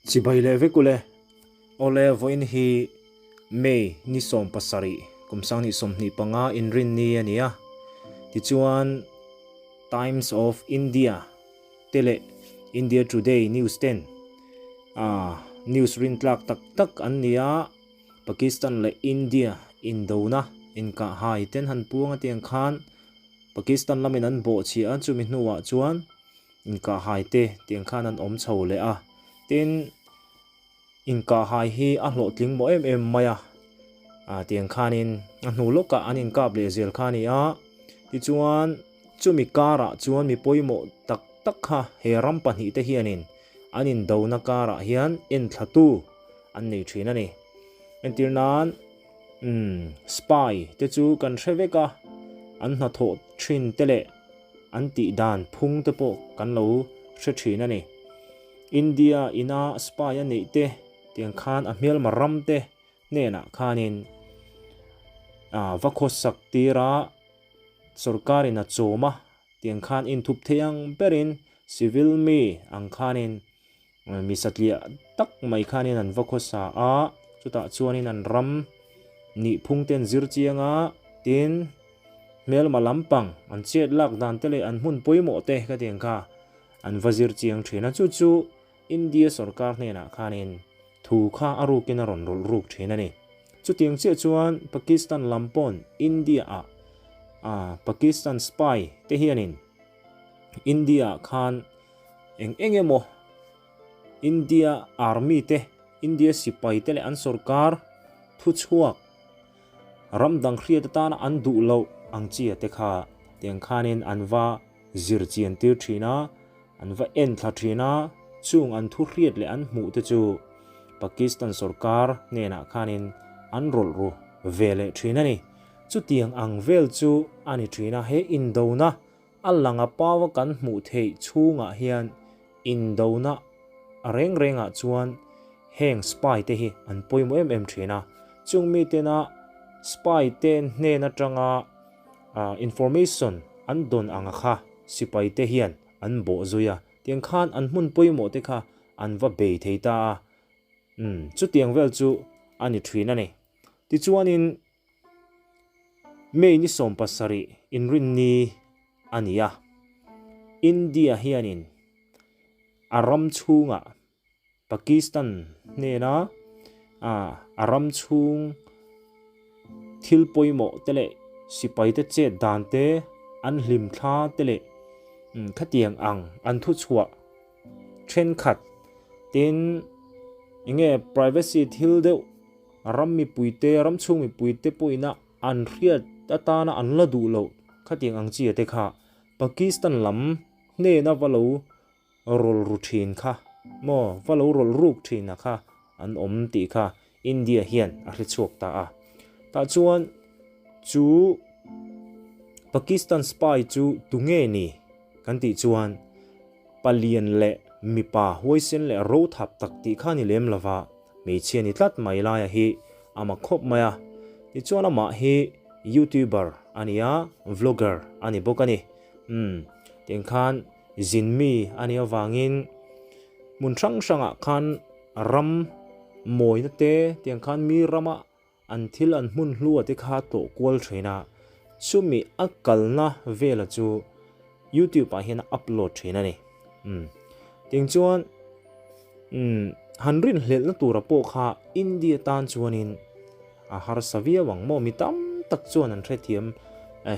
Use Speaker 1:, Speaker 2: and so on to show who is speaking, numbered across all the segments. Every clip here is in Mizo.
Speaker 1: Chibai leh vek ule. Awle vawiin hi May ni 17 kum 2025 inrinni a ni a. Tichuan Times of India te leh India Today news ten news rintlak tak tak an ni a. Pakistan leh India indona inkahhai ten han puang a tiang khan Pakistan lamin an bawhchhiah a, chumi hnuah chuan inkahhai te tiang khan an awm chho leh a. Tin, inkahhai hi a hlawhtling mawh em em mai a, tiang khanin a hnu lawkah an inkap leh zel kha a ni a. Tichuan, chumi karah chuan mi pawimawh tak tak kha he ram pahnihte hianin an indona karah hian enthlatu an nei thin a ni. Entir nan, umm, spy te chu kan hre vek a, an hnathawh thin te leh an tih dan phung te pawh kan lo hre thin a ni. India ina spy a neih te tiang khan a hmelma ram te hnenah khanin va khawsak tira sorkarin a chawm a tiang khan inthup thei ang berin civil mi ang khanin Mi satliah tak mai khanin an va khawsa a, chutah chuanin an ram nihphung te an zir chiang a, tin hmelma lampang an chet lak dan te leh an hmun pawimawh te ka ti ang kha an va zir chiang thin a, chu chu India sorkar hnenah khanin thu kha a rukin a rawn rawlh ruk thin a ni. Chutiang chiah chuan Pakistan lam pawn India ah Pakistan spy te hianin India ah khan Eng eng emaw India Army te, India sipai te leh an sorkar thuchhuak ram dang hriat atana an duh loh ang chi te kha tiang khanin an va zir chian tir thin a, an va en thla thin a, chung an thu hriat leh an hmuh te chu Pakistan sorkar hnenah khanin an rawlh ru ve leh thin a ni. Chutiang ang vel chu a ni thin a, he indona A langa paua kan hmuh theih chhungah hian indona reng rengah chuan heng spy te hi an pawimawh em em thin a. Chung mitena spy te hnen atanga information an dawn anga kha sipai te hian an bawh zui a, tiang khan an hmun pawimawh te kha an va bei thei ta a. Umm chutiang vel chu a ni thin a ni. Tichuanin May ni 17 inrinni a ni a, India hianin a ram chhungah Pakistan hnena a ram chhung thil pawimawh te leh sipaite chet dan te, an hlimthla te leh khatiang ang an thuchhuah thenkhat tin enge privacy thil deuh Ram mipuite, ram chhung mipuite pawhina an hriat atana an la duh loh khatiang ang chi te kha Pakistan lam hnena va lo rawlh ru thin kha maw, va lo rawlh ruk thin a kha an awm tih kha India hian a hre chhuak ta a. Tah chuan chu Pakistan spy chu tunge ni kan tih chuan Palian leh mipa huaisen leh rothap tak tih kha ni lem lova, hmeichhia ni tlat mai laia hi a mak khawp mai a. Tichuan amah hi YouTuber a ni a, vlogger a ni bawk a ni. Umm, tiang khan zin mi a nih avangin hmun hrang hrangah khan ram mawina te tiang khan mi rama An thil an hmun hlua te kha tlawh kual thin a, chumi a kalna vela chu YouTube ah hian a upload thin a ni. Umm. Tiang chuan umm han rinhlelhna tura pawh kha India tan chuanin a harsa viau ang maw? Mi tam tak chuan an hrethiam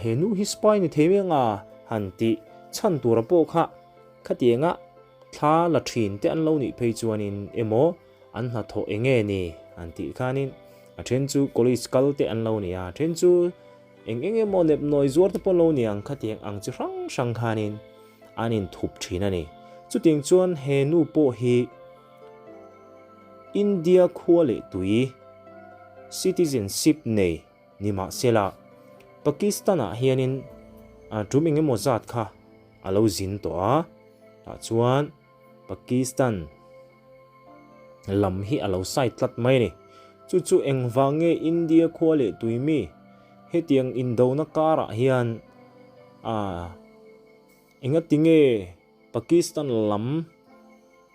Speaker 1: he nu hi spy ni thei mai anga han tih chhan tura pawh kha khatianga thla la thin te an lo nih phei chuanin emaw An hnathawh eng nge ni an tih khanin a then chu college kal te an lo ni a, a then chu eng eng emaw nepnawi zuar te pawh an lo ni ang khatiang ang chi hrang hrang khanin an inthup thin a ni. Chutiang chuan he nu pawh hi India khua leh tui citizenship nei ni mahsela Pakistan-ah hianin tum eng emaw zat kha a lo zin tawh a, tah chuan Pakistan lam hi a lo side tlat mai a ni. Chu chu engvang nge India khua leh tui mi hetiang indona karah hian ah engati nge Pakistan lam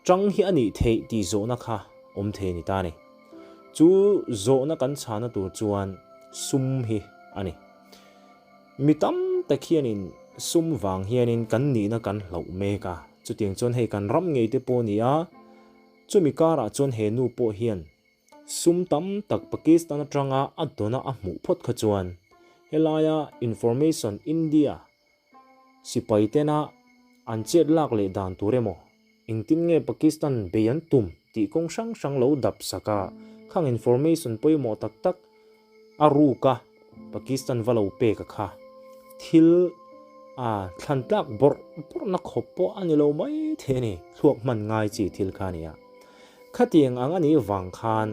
Speaker 1: Ṭang hi a nih theih tih zawhna kha awm thei a ni ta a ni. Chu zawhna kan chhana tur chuan sum hi a ni. Mi tam tak hianin sum vang hianin kan nihna kan hlauh mek a, chutiang chuan hei kan ram ngei te pawh a ni a, chumi karah chuan he nu pawh hian sum tam tak Pakistan atanga a dawna a hmuh phawt kha chuan helaia information India Sipai tena an chet lak leh dan tur emaw, engtin nge Pakistan bei an tum tih kawng hrang hrang lo dap sak a, khang information pawimawh tak tak a ruk a Pakistan va lo pek a kha thil a thlan tlak bawrh bawrhna khawp pawh a ni lo mai thei a ni, thluak hman ngai chi thil kha a ni a. Khatiang ang a nih vang khan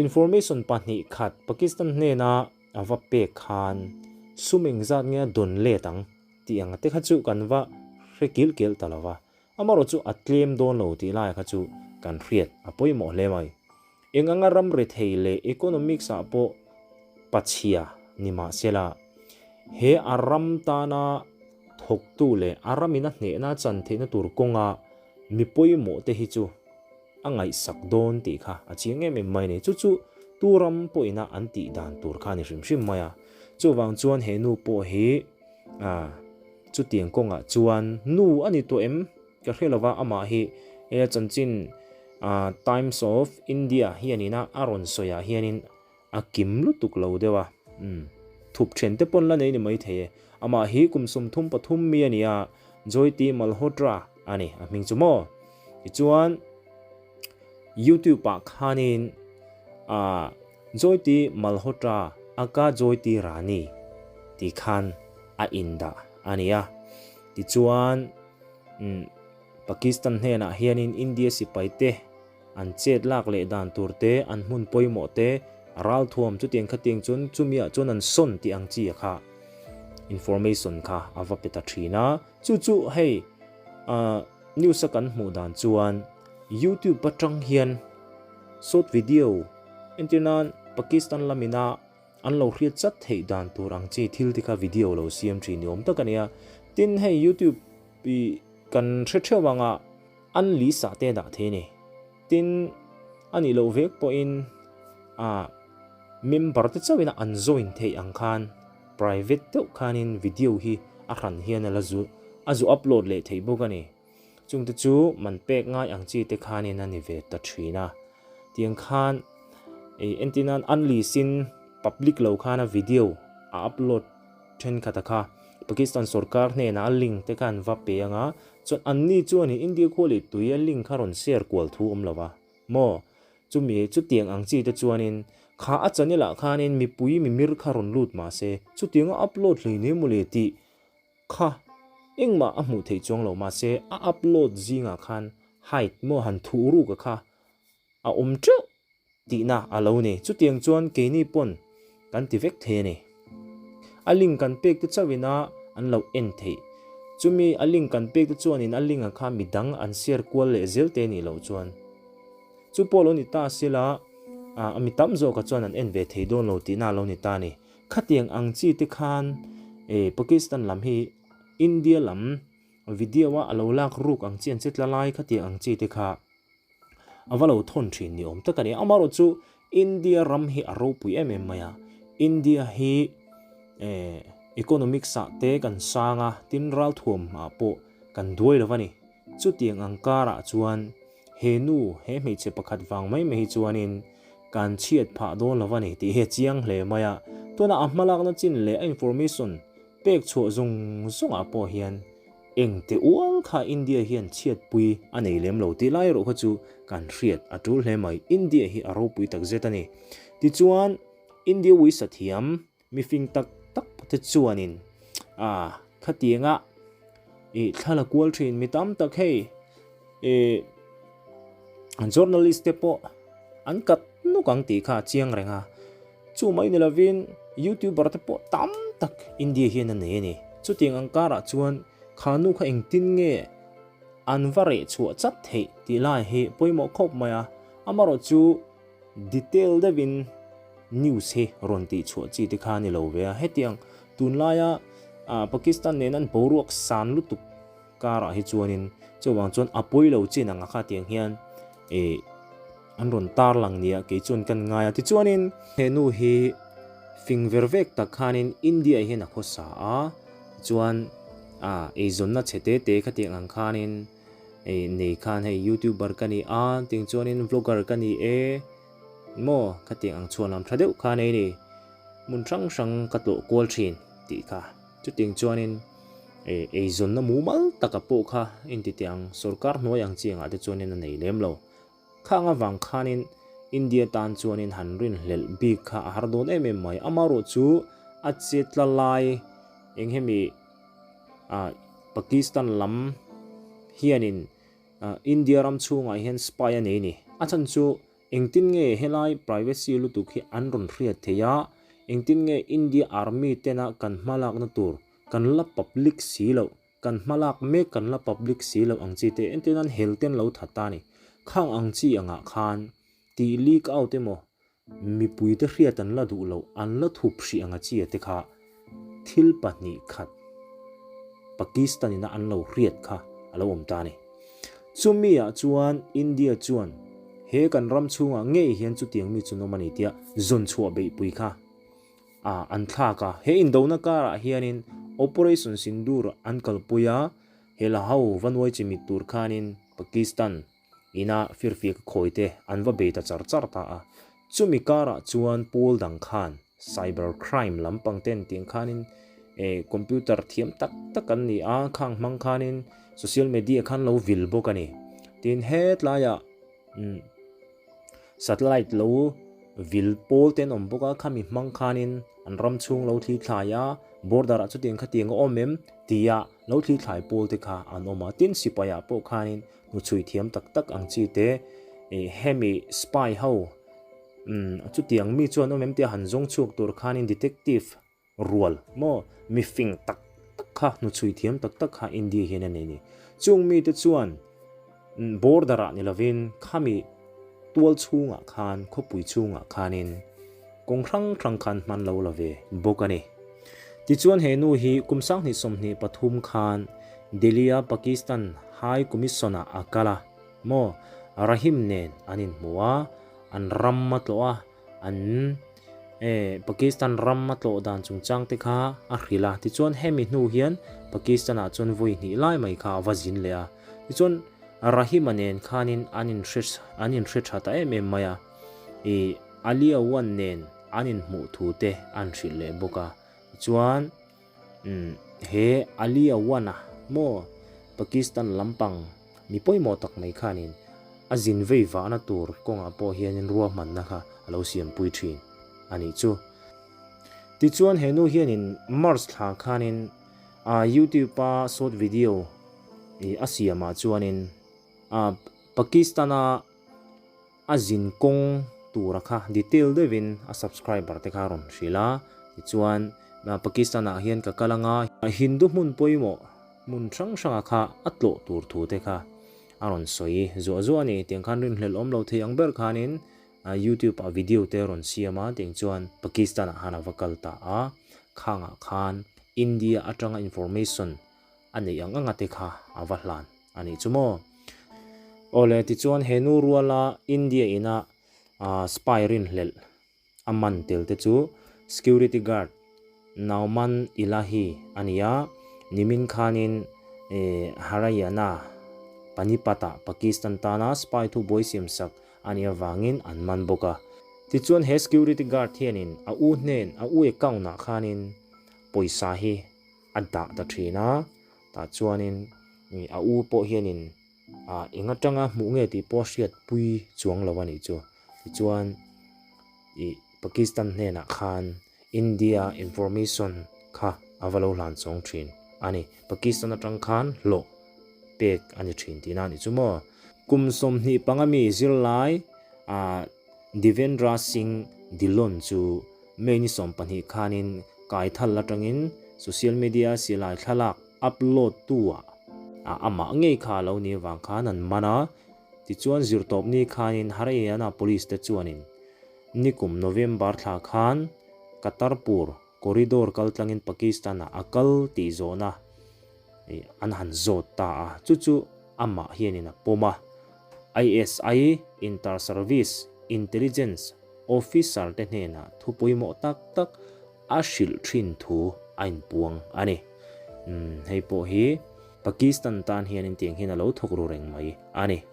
Speaker 1: information 2 khat Pakistan hnena A va pek khan sum engzat nge a dawn let ang tih ang te kha chu kan va hre kilh kelh ta lo va, amaherawh chu a tlem dawn lo tih lai kha chu kan hriat a pawimawh hle mai. Eng anga ram rethei leh economics ah pawh pachhia ni mah sela, he a ram tana thawktu leh a ramin a hnehna chan theihna tur kawnga mi pawimawh te hi chu a ngaihsak dawn tih kha a chiang em em mai a ni. Chu chu tu ram pawhina an tih dan tur kha a ni hrim hrim mai a. Chuvang chuan he nu pawh hi ah chutiang kawngah chuan nu a ni tawh em ka hre lova amah hi he chanchin ah Times of India hianina a rawn sawiah hianin A kim lutuk lo deuh a, umm, thup then te pawn la nei ni maithei e. Amah hi kum 33 mi a ni a, Joyti Malhotra a ni a hming chu maw? Tichuan, YouTube ah khanin ah Joyti Malhotra aka Joyti Rani tih khan a indah a ni a. Tichuan, umm, Pakistan hnenah hianin India sipai te An chet lak leh dan tur te, an hmun pawimawh te, a ralthuam chutiang khatiang chuan chumiah chuan an sawn tih ang chi a kha information kha a va pe ta thin a. Chu chu hei news a kan hmuh dan chuan YouTube atang hian short video entir nan Pakistan lamina an lo hriat chat theih dan tur ang chi thil te kha video lo siam thin ni awm tak a nia. Tin hei YouTube i kan hre theuh anga An li sah te dah thei a ni. Tin, a nih loh vek pawhin ah member te chauhin an join theih ang khan private deuh khanin video hi a hran hian a la zu a zu upload leh theih bawk a ni. Chungte chu man pek ngai ang chi te khanin a ni ve ta thin a. Tiang khan ih entir nan an li sin public lo khan a video a upload thenkhat a kha Pakistan sorkar hnenah a link te kha an va pe ang a, Chuan anni chuanin India khua leh tui a link kha rawn share kual thu awm lo va maw? Chumi chutiang ang chi te chuanin kha a channel ah khanin mipui mimir kha rawn lut mah se chutiang a upload hlei nei maw le tih kha engmah a hmuh theih chuang lo mah se a upload zingah khan hide maw han thuh ruk a kha a awm teuh tihna a lo ni. Chutiang chuan keini pawn kan ti vek thei a ni. A link kan pek te chauhin a an lo en theih. Chumi a link kan pek te chuanin a link ah kha midang an share kual leh zel te nih loh chuan chu pawh lo ni ta sela a mi tam zawkah chuan an en ve thei dawn lo tihna a lo ni ta a ni. Khatiang ang chi te khan Pakistan lam hi India lam video a a lo lak ruk ang chi an che tla lai khatiang ang chi te kha A va lo thawn thin ni awm tak a ni. Amaherawh chu India ram hi a ropui em em mai a. India hi eh economics ah te kan sang a, tin ralthuam ah pawh kan duai lo va ni. Chutiang ang karah chuan he nu, he hmeichhe pakhat vang mai mai hi chuanin kan chhiat phah dawn lo va ni tih hi a chiang hle mai a. Tunah a hmalakna chin leh a information pek chhuah zawng zawngah pawh hian Eng te ual kha India hian chhiatpui a nei lem lo tih lai erawh kha chu kan hriat a tul hle mai. India hi a ropui tak zet a ni. Tichuan, India uisa thiam mifing tak tak te chuanin ah khatianga ih thla la kual thin mi tam tak hei ih journalist te pawh an kat nuk ang tih kha a chiang reng a. Chu mai ni lovin YouTuber te pawh tam tak India hian a nei a ni. Chutiang ang karah chuan kha nu kha engtin nge an va reh chhuah chat theih tih lai hi pawimawh khawp mai a. Amaherawh chu detail deuhin news hi rawn tih chhuah chi te kha a ni lo ve a. Hetiang tunlaia Pakistan nen an boruak san lutuk. karah hi chuanin chuvang chuan a pawi lo chin ang a kha tiang hian ih an rawn tar lang nia kei chuan kan ngai a. Tichuanin he nu hi fing ver vek tak khanin India hian a khawsa a, tichuan ah eizawnna chhe te te khatiang ang khanin ih nei khan hei youtuber ka ni a tiang chuanin vlogger ka ni e maw khatiang ang chhuan lam tha deuh kha nei ni hmun hrang hrang ka tlawh kual thin tih kha. Chutiang chuanin eh eizawnna mumal taka pawh kha intiti ang sorkar hnuai ang chi angah te chuanin a nei lem lo. Khang avang khanin India tan chuanin han rinhlelh bik kha a har dawn em em mai. Amaherawh chu a che tla lai eng hemi ah Pakistan lam hianin ah India ram chhungah hian spy a nei a ni. A chhan chu Engtin nge helai privacy lutuk hi an rawn hriat theih a, engtin nge India Army tena kan hmalakna tur kan la public si loh, kan hmalak mek kan la public si loh ang chi te, entir nan hel ten lo that ta a ni. Khang ang chi angah khan tih leak out emaw mipuite hriat an la duh loh, an la thup hrih anga chi te kha thil 2 khat Pakistan ina an lo hriat kha a lo awm ta a ni. Chumi ah chuan India chuan he kan ram chhungah ngei hian chutiang mi chu nawm a ni tia zawn chhuah beihpui kha a an thlak a. He indona karah hianin Operation Sindoor an kalpui a, he la ho va nuai chimit tur khanin Pakistan ina firfiak khawi te an va bei ta char char ta a. Chumi karah chuan pawl dang khan Cyber crime lampang ten tiang khanin eh computer thiam tak tak an ni a, khang hmang khanin social media khan lo vil bawk a ni. Tin hetlaiah umm satellite lo vil pawl te an awm bawk a, khami hmang khanin an ram chhung lo thli thlai a, border ah chutiang khatiang a awm em tia lo thli thlai pawl te kha an awm a. Tin sipai ah pawh khanin hnuchhui thiam tak tak ang chi te eh hemi spy ho Umm, chutiang mi chuan awm em tia han zawng chhuak tur khanin detective rual maw mi fing tak tak kha hnuchhui thiam tak tak kha India hian a nei ni. Chung mite chuan border ah ni lovin khami tual chhungah khan khawpui chhungah khanin kawng hrang hrang khan hman lo la ve bawk a ni. Tichuan he nu hi kum 2023 khan Delhi a Pakistan High Commission ah a kal a maw Rahim nen an inhmu a. An ram a tlawh a, an eh Pakistan ram a tlawh dan chungchang te kha a hrilh a. Tichuan hemi hnu hian Pakistan ah chuan vawi hnih lai mai kha a va zin leh a. Tichuan Rahima nen khanin an inhre an inhre tha ta em em mai a. Ih Ali Awan nen an inhmuh thu te an hrilh leh bawk a. Tichuan Umm he Ali Awan-a maw Pakistan lampang mi pawimawh tak mai khanin a zin vei vahna tur kawngah pawh hianin ruahmanna kha a lo siampui thin a nih chu. Tichuan he nu hianin March thla khanin a YouTube-a short video ih a siamah chuanin a Pakistan-a A zin kawng tura kha detail deuhin a subscriber te kha a rawn hrilh a, tichuan Pakistan ah hian ka kal anga Hindu hmun pawimawh hmun hrang hranga kha a tlawh tur thu te kha a rawn sawi zuah zuah a ni. Tiang khan rinhlelh awm lo thei ang ber khanin YouTube ah video te a rawn siam a, tiang chuan Pakistan ah khan a va kal ta a, khangah khan India atanga information a neih ang anga te kha a va hlan a nih chu maw. Awle tichuan he nu ruala India ina spy rinhlelh a man tel te chu security guard Nauman Ilahi a ni a, nimin khanin Haryana Panipat ah Pakistan tana spy thubuai siamsak a nih avangin an man bawk a. Tichuan he security guard hianin a u hnen a u account ah khanin pawisa hi a dah ta thin a, tah chuanin a u pawh hianin ah eng atanga hmuh nge tih pawh a hriat pui chuang lo a nih chu. Tichuan ih Pakistan hnenah khan India information kha a va lo hlan chawng thin a ni. Pakistan atang khan hlawh pek a ni thin tihna a nih chu maw. Kum 25 mi zirlai ah Devendra Singh Dhillon chu May ni 12 khanin Kaithal atangin social media silai thlalak upload tu ah amah ngei kha a lo nih avang khan an man a. Tichuan zirtawpni khanin Haryana Police te chuanin nikum November thla khan Katarpur corridor kaltlangin Pakistan ah a kal tih zawhna. An han zawt ta a, chu chu amah hianin a pawm a. ISI, Inter-Service Intelligence, Officer te hnenah thu pawimawh tak tak a hrilh thin thu a inpuang a ni. Umm, hei pawh hi Pakistan tan hianin tiang hian a lo thawk ru reng mai a ni.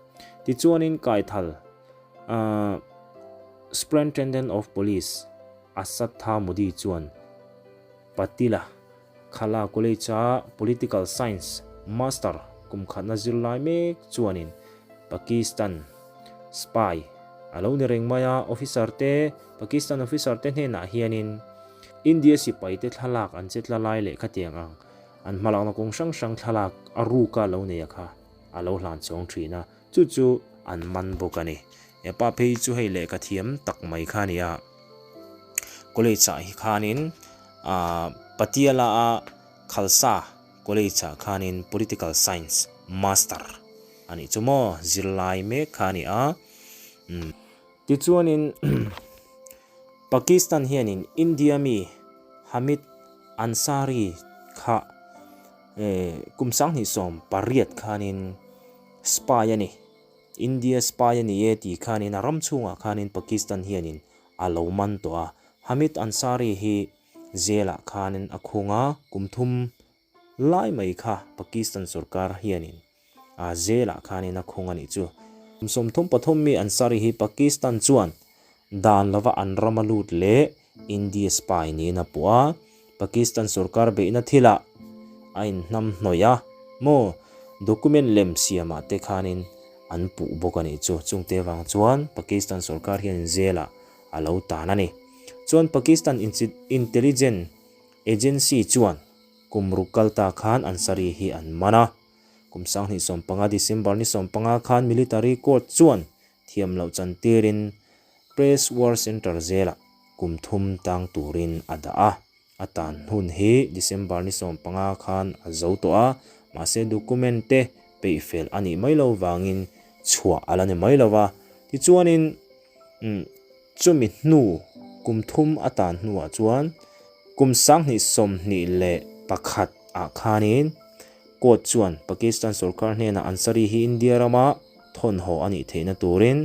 Speaker 1: Tichuanin Kaithal, ahh, Superintendent of Police Asatha Modi chuan Patila, Khala College-a Political Science Master kum khatna zirlai mek chuanin Pakistan spy a lo ni reng mai a, officer te, Pakistan officer te hnenah hianin India sipaite thlalak an che tla lai leh khatiang ang an hmalakna kawng hrang hrang thlalak a ruka lo nei a kha a lo hlan chhawng thin a, chu chu an man bawk a ni. Hepa phei chu hei lehkha thiam tak mai kha a ni a. College ah hi khanin ah Patiala a Khalsa College ah khanin Political Science Master a nih chu maw zirlai mek kha a ni a umm tichuanin Pakistan hianin India mi Hamid Ansari kha eh kum 2018 khanin spy a ni. India spy a ni e tih khanin a ram chhungah khanin Pakistan hianin a lo man tawh a. Hamid Ansari hi jail ah khanin a khung a, kum thum lai mai kha Pakistan sorkar hianin a jail ah khanin a khung a nih chu. Kum 33 mi Ansari hi Pakistan chuan Dan lova an ram a lut leh India spy niin a puh a, Pakistan sorkar beihna thilah a inhnamhnawih a maw document lem siamah te khanin an puh bawk a nih chu. Chungte vang chuan Pakistan sorkar hian jail-ah a lo tan a ni. Chuan Pakistan Intelligence Agency chuan kum ruk kal ta khan Ansari hi an man a. Kum 2015 December ni 15 khan Military Court chuan Thiam loh chantirin Press War Centre zelah kum thum tang turin a dah a. A tan hun hi December ni 15 khan a zo tawh a, mahse document te peih fel a nih mai lo vangin chhuah a la ni mai lo va. Tichuanin chumi hnu kum thum a tan hnuah chuan kum 2021 ah khanin Court chuan Pakistan sorkar hnenah Ansari hi India rama thawnhaw a nih theihna turin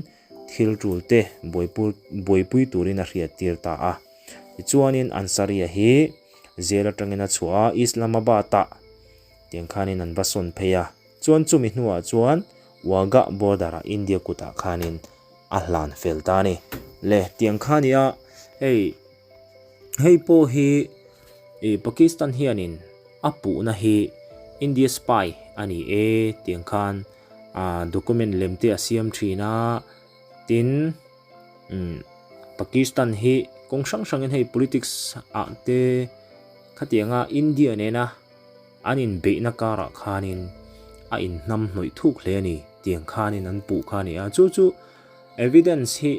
Speaker 1: thil tul te buaipui turin a hriattir ta a. Tichuanin Ansari-a hi jail atangin a chhuah a, Islamabad-ah tiang khanin an va sawn phei a. Chuan chumi hnuah chuan Wagah border-ah India kutah khanin a hlan fel ta a ni. Le tiang kha a ni a, hei hei pawh hi Pakistan hianin a puhna hi India spy a ni e tiang khan ah document lem te a siam thin a tin umm Pakistan hi kawng hrang hrangin hei politics ah te khatianga India nena an inbeihna karah khanin a inhnam hnawih thuk hle a ni tiang khanin an puh kha a ni a chu chu evidence hi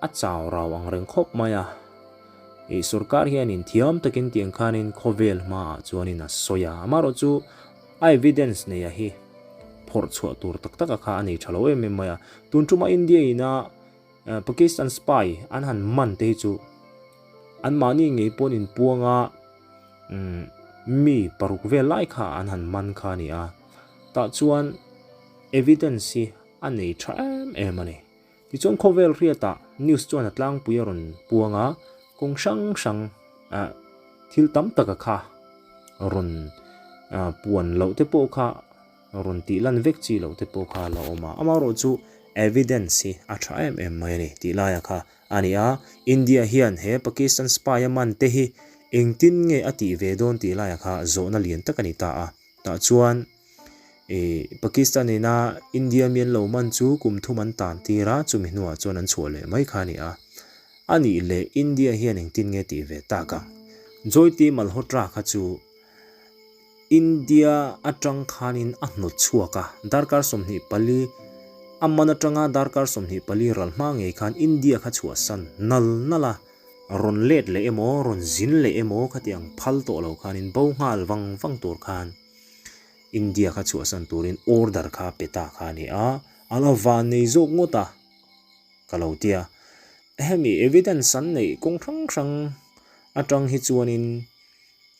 Speaker 1: a chau rau ang reng khawp mai a ih sorkar hianin thiam takin tiang khanin khawvel hmaah chuanin a sawi a amaherawhchu A evidence neia hi phawrh chhuah tur tak taka kha a nei tha lo em em mai a. Tun tuma India ina Pakistan spy an han man te hi chu anmahni ngei pawn inpuanga mi paruk vel lai kha an han man kha a ni a. Tah chuan evidence hi a nei tha em em a ni. Tichuan khawvel hriatah news chuan a tlangpui a rawn puang a, kawng hrang hrang ah thil tam taka kha rawn ah puan loh te pawh kha rawn tih lan vek chi loh te pawh kha a la awm a, amaherawh chu evidence hi a tha em em mai a ni tih laia kha a ni a, India hian he Pakistan spy a man te hi engtin nge a tih ve dawn tih laia kha zawhna lian tak a ni ta a, tah chuan. Ih Pakistan ina India mi an lo man chu kum thum an tan tir a, chumi hnuah chuan an chhuah leh mai kha a ni a. A nih leh India hian engtin nge tih ve tak ang? Joyti Malhotra kha chu India atang khanin a hnawt chhuak a, darkar 24 a man atanga darkar 24 ral hma ngei khan India kha chhuahsan nal nal a, rawn let leh emaw rawn zin leh emaw khatiang phal tawh lo khanin bo nghal vang vang tur khan India kha chhuahsan turin order kha a pe ta kha a ni a, a la van nei zawk ngawt a ka lo ti a. Hemi evidence an neih kawng hrang hrang atang hi chuanin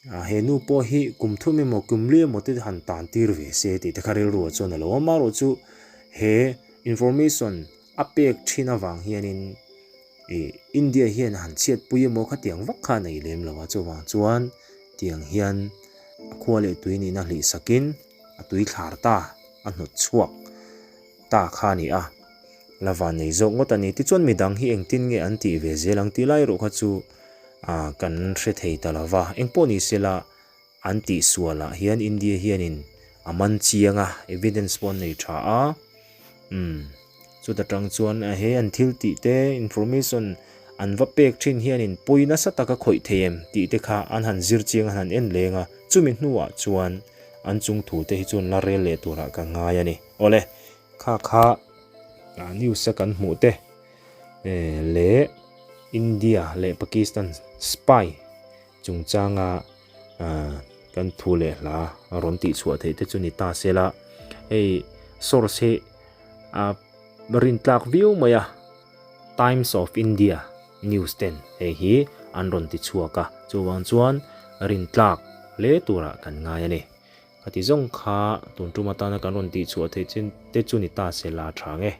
Speaker 1: He nu pawh hi kum thum emaw kum li emaw te han tan tir ve se tih te kha rilru ah chuan a lo awm a, amaherawhchu he information a pek thin avang hianin ih India hian han chhiatpui emaw khatiang vak kha a nei lem lo a, chuvang chuan tiang hian a khua leh tui nihna hlih sakin a tui thlar ta a hnawt chhuak ta kha a ni a, la van nei zawk ngawt a ni. Tichuan midang hi engtin nge an tih ve zel ang tih lai erawh kha chu ah kan hre thei ta lo va, engpawh ni sela an tih sualah hian India hianin a man chiang a, evidence pawh an nei tha a, umm chuta tang chuan he an thil tih te information an va pek thin hianin pawi nasa taka khawih thei em tih te kha an han zir chiang a, an han en leng a, chumi hnuah chuan an chung thu te hi chuan la rel leh turah ka ngai a ni. Awle, kha kha news a kan hmuh te leh India leh Pakistan spy chungchanga kan thu leh hla rawn tih chhuah theih te chu ni ta se la, hei source hi a rintlak viau mai a, Times of India news ten hei hi an rawn ti chhuak a, chuvang chuan rintlak hle turah kan ngai a ni. Khati zawng kha tun tum atana kan rawn tih chhuah theih te chu ni ta se la tha nge.